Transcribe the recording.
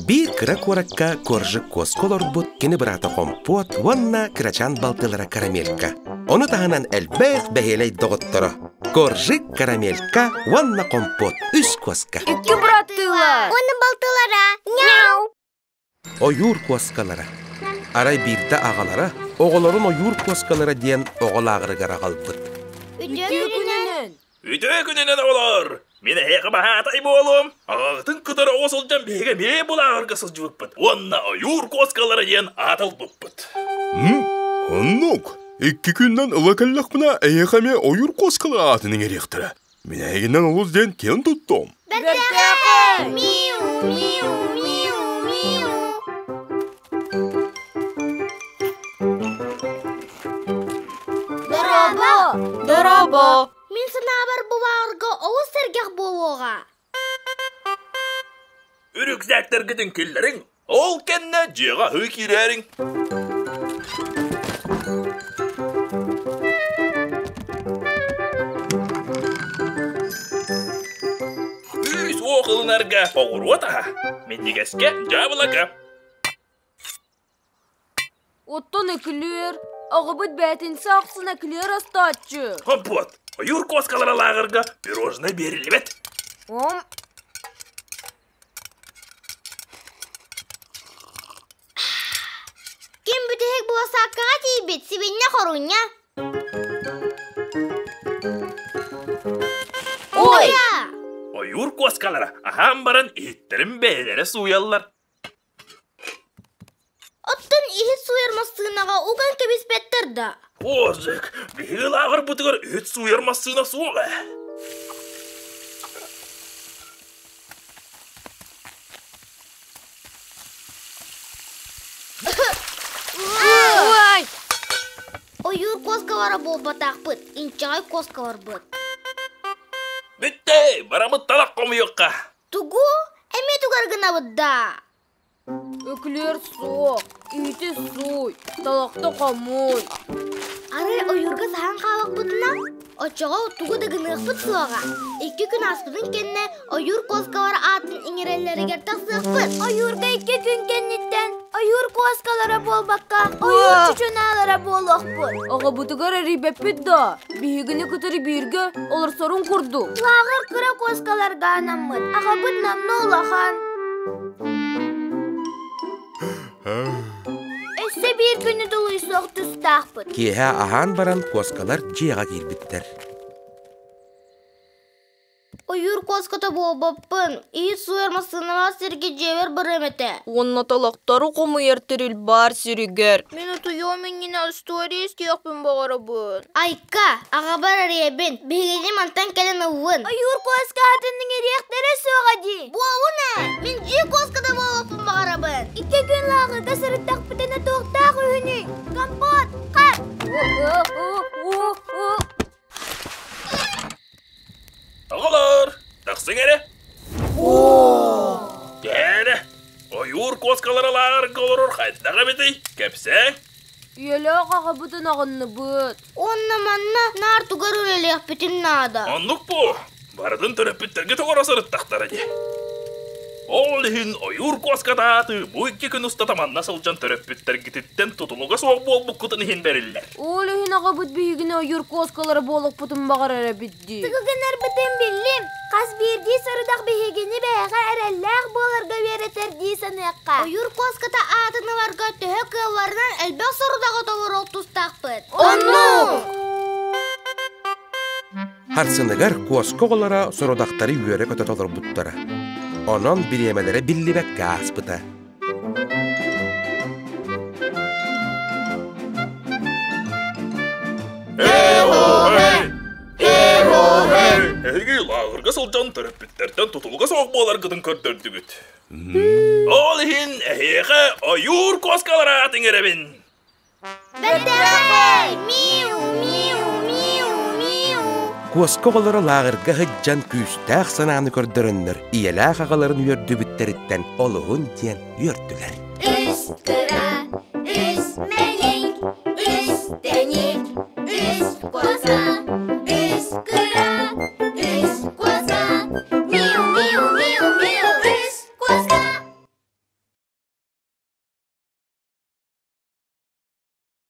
Биир кыра куоракка Коржик куоска олорбут кини быраата Хомпуот уонна кырачаан балтылара Карамелька. Ону таһынан элбэх бэһиэлэй доҕотторо Коржик, Карамелька уонна Хомпуот үс куоска. Икки быраттыылар. Уонна балтылара. Няу! Ойуур куоскалара. Арай биирдэ аҕалара оҕолорун ойуур куоскалара диэн оҕо лааҕырыгар аҕалбыт. Үтүө күнүнэн! Үтүө күнүнэн оҕолор! Мин эһиэхэ баһаатай буолуом. Аҕаҕытын кытары оҕо сылдьан биһиги эмиэ бу лааҕырга сылдьыбыппыт уонна ойуур куоскалара диэн аат ылбыппыт. Оннук. Икки күннэн ыла кэллэхпинэ эһиэхэ эмиэ ойуур куоскалара аатын иҥэриэхтэрэ. Мин эһигинэн олус диэн киэн туттуом. Бэртээхэй! Миу, миу, миу, миу. Дорообо! Дорообо! Мин санаабар бу баҕарга олус сэргэх буолуоҕа. Үрүксээктэргитин киллэриҥ, ол кэннэ дьиэҕэ аһыы киирээриҥ. Күүс-уох ылынарга оҕуруот аһа, минньигэскэ дьаабылака. Оттон эклер, аҕабыт бээтинсэ ахсын эклер астааччы. Хомпуот, ойуур куоскалара лааҕырга пирожное биэриллибэт. Ом. Ким бүтэһик буосааккаҕа тиийбит сибинньэ хорунньа. Ой! Ойуур куоскалара аһаан баран иһиттэрин бэйэлэрэ сууйаллар. Оттон иһит сууйар массыынаҕа уган кэбиспэттэр да? Озык, биһиги лааҕырбытыгар иһит сууйар массыына суох ээ. Ой! Ойуур куоскалара буолбатахпыт, инчэҕэй куоскаларбыт. Бүттэ, барамыт талах хомуйуохха. Тугу? Эмиэ тугар гынабыт даа? Өклүөр суох, үүтү сууй, талахта хомуй. Арай ойуурга саһан хаалахпытына, оччоҕо тугу да гыныахпыт суоҕа. Икки күн ааспытын кэннэ ойуур куоскалар аатын иҥэрэллэригэр тахсыахпыт. Ойуурга икки күн кэнниттэн ойуур куоскалара буолбакка, ойуур чучунаалара буолуохпут. Аҕабытыгар эрийбэппит да, биһигини кытары бииргэ олорсорун курдук. Лааҕыр кыра куоскаларга анаммыт, аҕабыт номнуо улахан. Өссө биир күнү тулуйсуох тустаахпыт. Киэһэ аһаан баран куоскалар дьиэҕэ киирбиттэр. Ойуур куоската буолбаппын, иһит сууйар массыыналаах сиргэ дьиэбэр барыам этэ. Уонна талахтары хомуйар тэрил баар сиригэр. Мин утуйуом иннинэ история истиэхпин баҕарабын. Айка, аҕабар эрийэбин, биһигини мантан кэлэн ыллын. Ойуур куоска атын иҥэриэхтэрэ суоҕа дии. Буолун ээ, мин дьиэ куоската буолуохпун баҕарабын. Икки күн лааҕырга сырыттахпытына туохтаах үһүнүй? Компот, хат! Оҕолор, тахсыҥ эрэ. Кээрэ, ойуур куоскалара лааҕырга олорор хайдах эбитий? Кэпсээҥ. Үйэлээх аҕабытын аҕынныбыт. Уонна манна наар тугар үлэлиэхпитин наада. Оннук буо. Барытын төрөппүттэргэ тоҕоро сырыттахтара дии. Ол иһин ойуур куоскатааты бу икки күн устата манна сылдьан төрөппүттэргититтэн тутулуга суох буолбуккутун иһин бэриллэр. Ол иһин аҕабыт биһигини ойуур куоскалара буолуохпутун баҕарар эбит дии. Тугу гынарбытын биллим. Хас биирдии сорудах биһигини бэйэҕэ эрэллээх буоларга үөрэтэр дии саныахха. Ойуур куоската аатын ыларга төһө кыалларынан элбэх сорудаҕы толоруох тустаахпыт. Оннук! Харсыныгар куоска оҕолоро сорудахтары үөрэ-көтө толорбуттара. Онон бириэмэлэрэ биллибэккэ ааспыта. Эһиги лааҕырга сылдьан төрөппүттэртэн тутулуга суох буоларгытын көрдөрдүгүт. Ол иһин эһиэхэ ойуур куоскалара аатын иҥэрэбин. Бэртээхэй! Миу, миу, миу, миу! Куоска оҕолоро лааҕырга сылдьан күүстээх санааны көрдөрөннөр ийэлээх аҕаларын үөрдүбүттэриттэн олуһун диэн үөрдүлэр. Үс кыра, үс мэлэй.